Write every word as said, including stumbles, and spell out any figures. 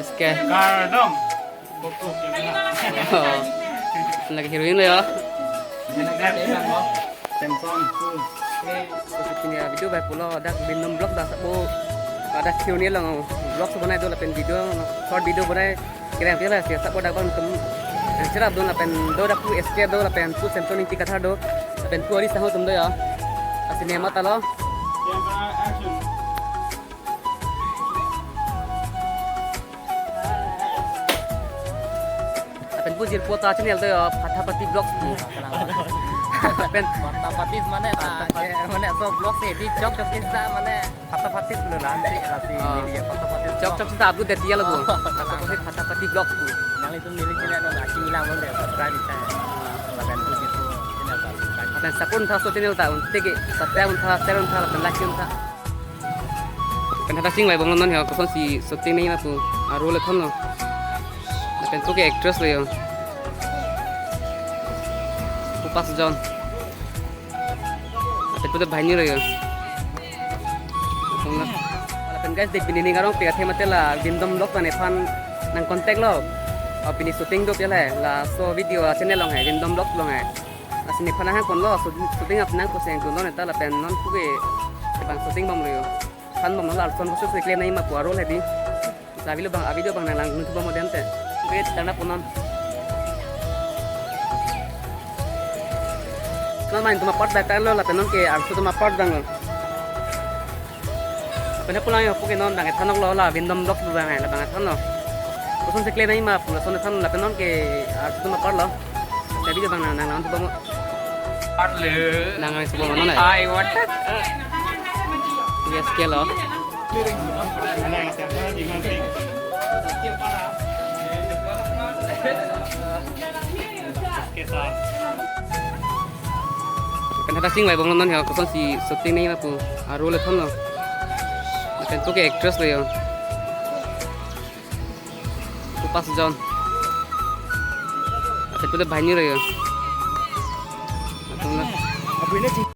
Oke. Kardom. Oh. Lagi heroine lo ya. Samson. Terus ini ya video baik pulo, dak Vindom Vlog dak sabo, dak heroine lo vlog so bonai do lapen video, short video bonai. Kira yang pila sih, sabo dak bang tum. Yang cerap do lapen do dak pu S K do lapen pu Samson Ingti Kathar do. Lapen pu Ari Sangho atum do ya. Asin ya mata lo. Lapen pu jirpo ta channel do ya, Phathapati Vlogs pu. Lapen Phathapati mane ta, mane so vlog se di chok chok kisa mane Phathapati pulo la, ansi lasi Oh. Media Phathapati Chok vlog. Chok sita upload deti ya lagu. Oh. Phathapati, Phathapati Vlogs pu. Nanglitum neli channel do, aki mila mon de, subscribe di channel. Lapen pu jirpo channel ta subscribe. Lapen support tha so channel ta, un tege subscribe un tha, share un tha, lapen like un tha. Pen hata sing vai bong non ya, kosonsi shooting nangji ma pu, aro le thon lo. Lapen pu ke actress lo ya. Upas John. Lapen pu de bahini lo ya. Lapen guys, dek pini ning arong pe athe mate la Vindom Vlog ta nephan nang contact lo. Oh, pini shooting do pele, laso video channel along hai, Vindom Vlog along hai. Asin nephan nang hang kon lo, shooting, shooting apnang koseng dun lo neta lapen non pu ke bang shooting bom lo ya. Phan bom lo, arson kosonsi klem nangji ma pu aro le di. Sa video bang, a video bang nang lang nuthu bom den te. Wait, tangna punon. Non main atum apart dak lo lapen non ke arso atum apart dang lo. Lapen pulang yo pu ke non bang ethan lo la Vindom Vlog lo bang la bang ethan lo. Kosonsi klem nangji ma pu lason ethan lapen non ke arso atum apart lo. Sa video bang nang lang nuthu bom. Part le. Nang lang nuthu bom non. I want that. Yes, ke lo. Pen hata sing vai bong non ya, kosonsi shooting nangji ma pu, aro le thon lo. Lapen pu ke actress lo ya. Upas John. Lapen pu de bahini lo ya. Lapen lo.